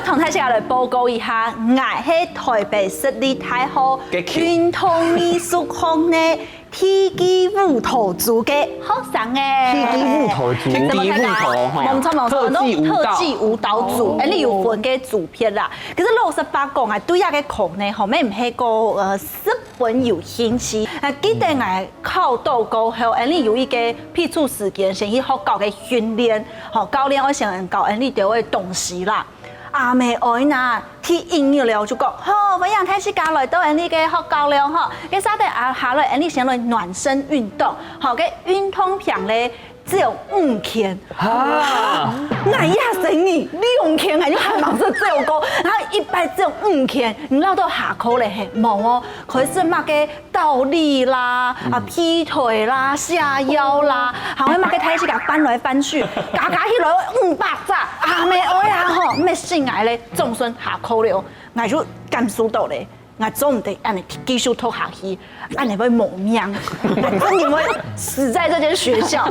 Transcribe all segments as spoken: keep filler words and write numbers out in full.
同大家來報告一下，𠊎係台北市立大學个球運動藝術學系第一屆舞蹈組个學生欸。第一屆舞蹈組怎麼看啊？第一屆舞蹈吼。沒錯，沒錯，特技舞蹈。特技舞蹈組，哦。哎，你有分个組別啦。可是老實發講啊，對這个科呢，吼，乜毋係講，呃，十分有興趣。啊，記得𠊎考到過後，哎，你有一個必須時間，先去學校个訓練，吼，教練會先教哎，你兜个東西啦。 阿姆哀那，第一日了就講，好，歡迎大自家來到𠊎俚个學校了吼。該下等啊，下來𠊎俚先來暖身運動，吼，該運動坪咧只有五圈。哈，𠊎一下生日兩圈，𠊎就還吂識走過，然後一擺只有五圈，你老到下課咧嘿，無哦，開始麼个倒立啦，啊劈腿啦，下腰啦，還會麼个大自家翻來翻去，加加起來五百隻，阿姆哀啊吼，乜死𠊎咧，總算下課了，𠊎就感受到咧，𠊎做毋得恁呢繼續讀下去，恁呢會無命，𠊎真的會死在這間學校。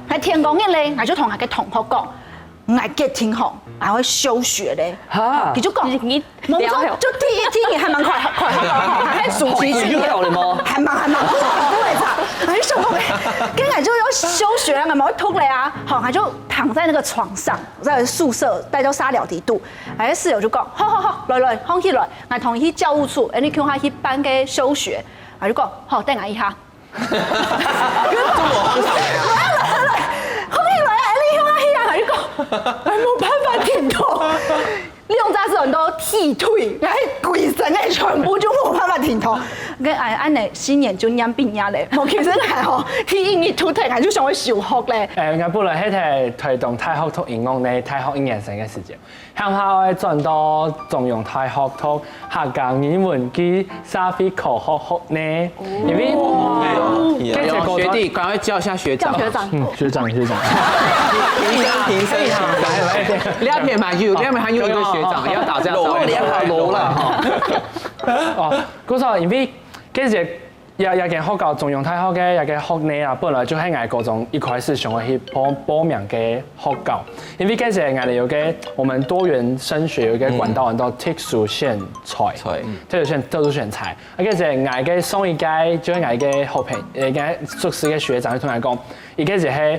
該天光日咧，𠊎就同𠊎个同學講，𠊎決定吼，𠊎會休學咧。哈佢就講，你我們就就第一天你還蠻快快樂，還暑期訓練。好有料的嗎？還蠻還蠻，不會差，很想講，跟感覺要休學了，幹嘛會痛了啊？好，他就躺在那個床上，在宿舍待到沙了底肚，哎，室友就講，好好好，來來，放起來，來同你去教務處，哎，你叫他去辦个休學，他就講，好，等我一下。好起來啊，你向下去啊，佢講，哎，無辦法停動。兩隻手都踢腿，哎，歸身哎，全部就無辦法停動。跟哎，恁呢，新年就念畢業咧，無其實還好，第一日讀冊，還就想要休學咧。誒，𠊎本來係在台東大學讀音樂呢，大學一年生个時節，鄉下愛轉到中央大學讀客家語文暨社會科學學呢，因為有學弟，趕快叫一下學長。叫學長。嗯，學長學長。平身平身平身。來來來，兩片嘛，有兩片還有一個學長要打這樣招呼。老了哈，老了哈。哦，故所因為其實也也跟學校中央大學个也个學呢啊，本來就係𠊎高中一開始想要去報報名个學校，因為其實𠊎哋有个我們多元升學有一個管道，叫做特殊選才，才特殊選特殊選才。啊，其實𠊎个上一屆就係𠊎个好朋友，誒，𠊎熟識个學長就同𠊎講，佢其實係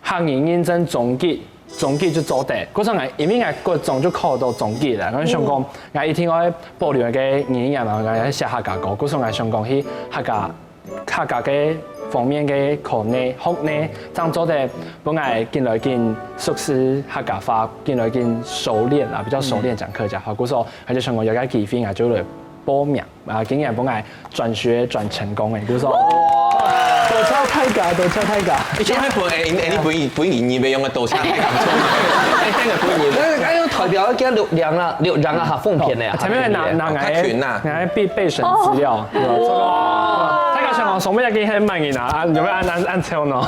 客語認證中級，中級就做得。故所𠊎因為𠊎國中就考到中級了，𠊎想講𠊎一定愛保留个語言嘛，𠊎愛寫客家歌。故所𠊎想講去客家客家个方面个科系學系，正做得分𠊎緊來緊熟識客家話，緊來緊熟練啊，比較熟練講客家話。故所𠊎就想講有个機會，𠊎就來報名。 啊，竟然分𠊎轉學轉成功誒，故所。多謝大家，多謝大家。你先會分誒，你你分分你你別用个多謝大家，哎，那個分你。那个還有代表要給六兩啊，六兩啊，哈，奉獻的呀。前面拿拿較群啊拿備備審資料，對吧？這個大家想講，什麼要給很滿意啊？啊，有沒有按按按抽呢？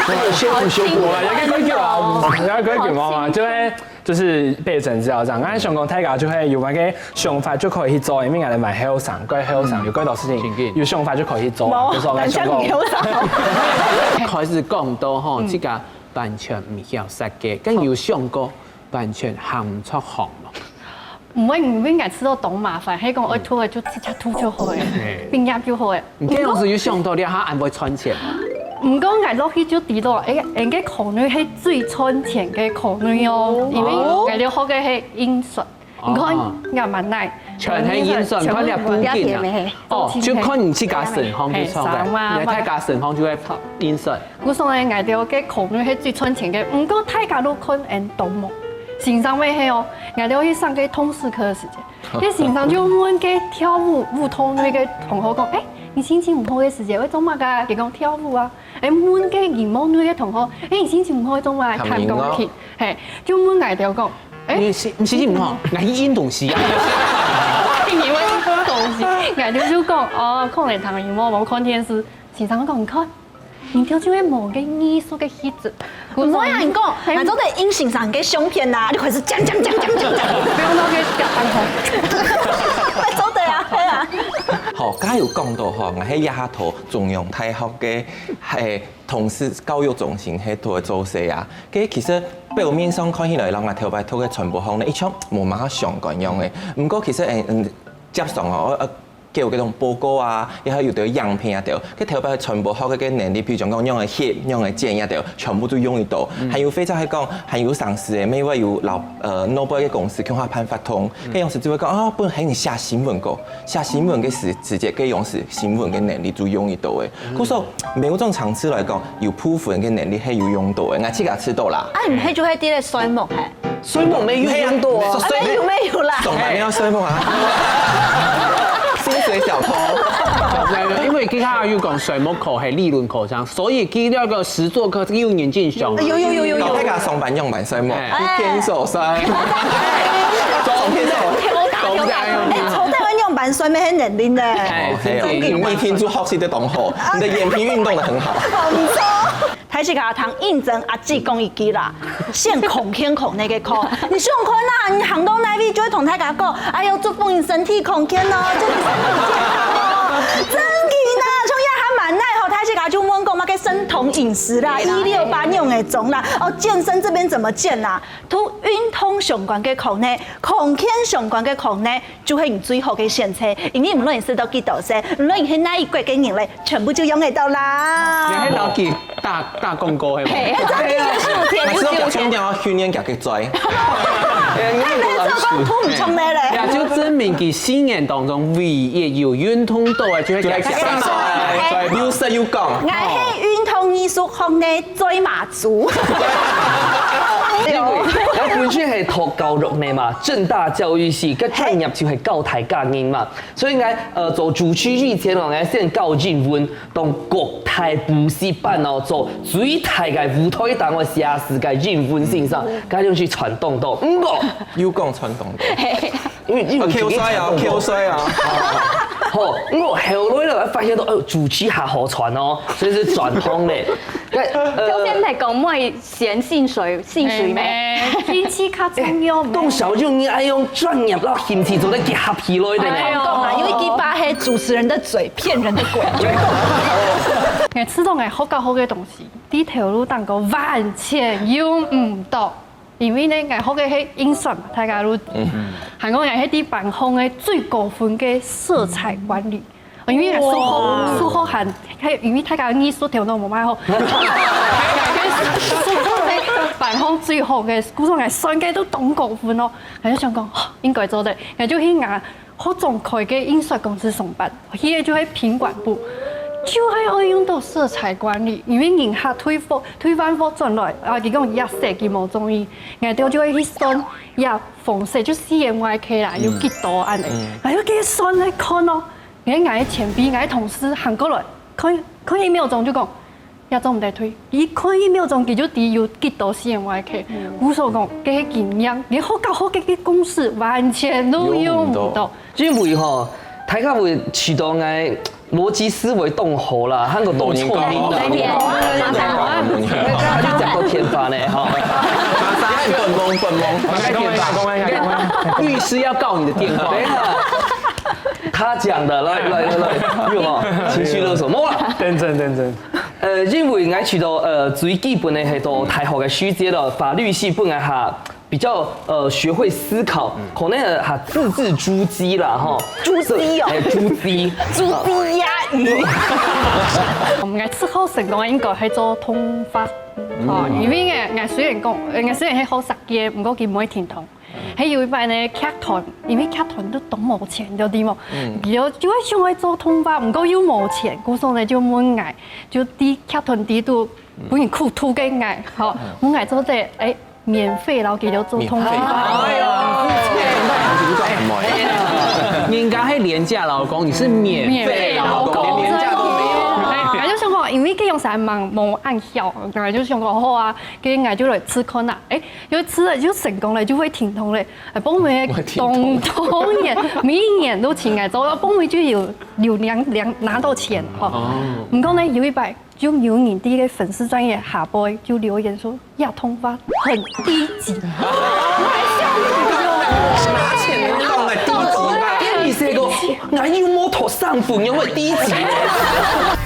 那个先不修我也可以給啊，也可以給媽媽，就會就是備審資料這樣。啊，想講大家就會有那個想法就可以去做，因為𠊎等還後生，過後生有幾多事情，有想法就可以去做。就說𠊎想講，開始講到吼，這個完全毋曉設計，跟有想過完全行毋出行咯。毋會，毋會，𠊎知道當麻煩，係講愛吐个就直接吐就好誒，畢業就好誒。你這樣子有想到了，他還會賺錢嗎？毋過𠊎落去就知道，誒，𠊎个科系係最賺錢个科系哦，因為𠊎兜學个係印刷。你看，𠊎蠻耐，全係印刷，看你本金啊。哦，就看你自家身項就錯嘿，啥嘛个，你大家身項就會印刷。故所呢，𠊎兜个科系係最賺錢个，毋過大家都看𠊎當無。先生乜係哦，𠊎兜去上个通識課个時間，該先生就問个跳舞舞蹈那個同學講，誒，你心情毋好个時間會做麼个啊？佢講跳舞啊。誒，問个音樂那個同學，誒，你心情毋好會做麼个？彈鋼琴。嘿，就問𠊎兜講，誒，你心你心情毋好，來去運動時啊。你會東西，𠊎兜就講，哦，可能彈音樂，無看電視。先生講，你看。 你就就會無个藝術个氣質。毋會啊，你講，還做得印先生个相片啦，你開始講講講講講講，不用那個講，做得啊，對啊。好哦，剛有講到吼，𠊎係這下讀中央大學个，係通識教育中心係讀个做事啊。該其實表面上看起來，𠊎頭擺讀个傳播學呢，一像無麼个相關樣个。毋過其實，嗯，嗯，接上哦，呃，叫該種報告啊，也還有兜影片啊，對，該頭擺傳播學个能力，比如講講仰仔翕、仰仔剪啊，對，全部都用得到。還有非常係講，還有上司个，每位有老，呃，內部个公司共下辦活動，該樣時就會講，啊，本來你寫新聞稿， 寫新聞个時，時節个用時，新聞个能力就用得到个。故所某種層次來講，有部分个能力係有用到个，𠊎自家知道啦。啊，你毋係就係在該睡目嘿？睡目沒有用到啊。啊，沒有沒有啦。上班要睡目啊。薪水小偷。因為其他有講睡目課係理論課程，所以佢那個實作課有認真上。有有有有有。大家上班用完睡目，哎。一天所睡。 哎，坐台灣用板酸梅很能力呢。哎，哦，嘿哦，真的。你一聽就學習得當好，你的眼皮運動得很好。好，毋錯。大自家聽認真阿姊講一句啦，選空間空那個空。你想看啦，你行到哪位就會同大家講，哎喲，祝福你身體康健哦，祝你身體健康哦。真的啦，像這還蠻耐吼，大自家就問講麼个生酮飲食啦，一六八用的種啦，哦，健身這邊怎麼健啦？ 同運動相關个空呢，空間相關个空呢，就係你最好个選擇，因為無論你食到幾多歲，無論你係哪一國个人咧，全部就用得到啦。你還老給打，打廣告係嗎？嘿，真的有收錢，還是要表現掉訓練佢个嘴。哎，那這個吐毋出來咧。也就證明佢四年當中唯一有運動到的，就係佢个嘴。有食有講。𠊎係運動藝術學呢，最嘛 豬。因為𠊎本身係讀教育个嘛，政大教育系，个專業就係教大家人嘛，所以𠊎，呃，做主持以前哦，𠊎先教英文，當各大補習班哦，做最大个舞台當个寫詩个英文先生，該樣去傳動到。毋過，又講傳動到。 因為，因為口水啊，口水啊。好，我後來了發現到，哦，主持較好賺哦，所以係轉行咧。該，呃，就先來講，莫嫌薪水，薪水咩？哎，興趣較重要咩？當小就你愛用專業摎興趣做得結合起來的呢。哎喲，講啊，因為佢爸係主持人的嘴，騙人的鬼。哎，自從𠊎學校學个東西，在頭路當中完全用毋到。 因為呢，𠊎學个係音算嘛，大家都，還講𠊎係在班上个最高分个色彩管理。因為𠊎數學，數學還，還因為大家藝術頭腦無麼好，數學在班上最好个，故所𠊎算个都當高分哦。𠊎就想講，應該做得，𠊎就去拿 學長開个印刷公司上班，去个就係品管部，就係愛用到色彩管理，因為人客退貨、退換貨轉來，啊，佢講這色佢無中意，𠊎兜就會去算這紅色就C M Y K啦，有幾多恁呢，𠊎就去算來看哦，𠊎个前輩、𠊎个同事行過來，看看一秒鐘就講， 也做毋得退。佢看一秒鐘，佢就知有幾多C M Y K。故所講，該个經驗，連學校學个个公式完全都用毋到。因為吼，大家會試著𠊎邏輯思維當好啦，還過當聰明啦。大家就講到天花呢，吼。律師要告你的電話。等一下，他講的，來來來來，有嗎？情緒勒索，沒有啦。等等等等。 呃，因為𠊎知道，呃，最基本个係讀大學个時節咯，法律系本來還比較，呃，學會思考，可能還字字珠璣啦，吼。珠璣哦。哎，珠璣。珠璣呀，魚。𠊎出口成功个應該係做動畫，哦，因為𠊎，𠊎雖然講，呃，𠊎雖然係好設計，毋過佢毋會停動。 還有一擺呢，劇團，因為劇團都當無錢，對無？有就會想愛做動畫，毋過又無錢，故所呢就問𠊎，就在劇團裡肚分人苦吐个𠊎，吼，問𠊎做得，哎，免費，然後佢就做動畫。免費。哎喲，人家係廉價勞工，你是免費勞工，連廉價都沒有。哎，𠊎就想講，因為這樣子還蠻無恁曉，𠊎就想講好啊，該𠊎就來試看啊，哎， 有一次就成功了，就會停動了。哎，幫妹當多年，每一年都請來做，幫妹就有有領領拿到錢吼。毋過呢，有一擺就有人在个粉絲專頁下背就留言說，亞通發很低級。拿錢的那種很低級吧？細个，𠊎又無討生份，仰會知情？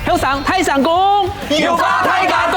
後生大聲公，有話大家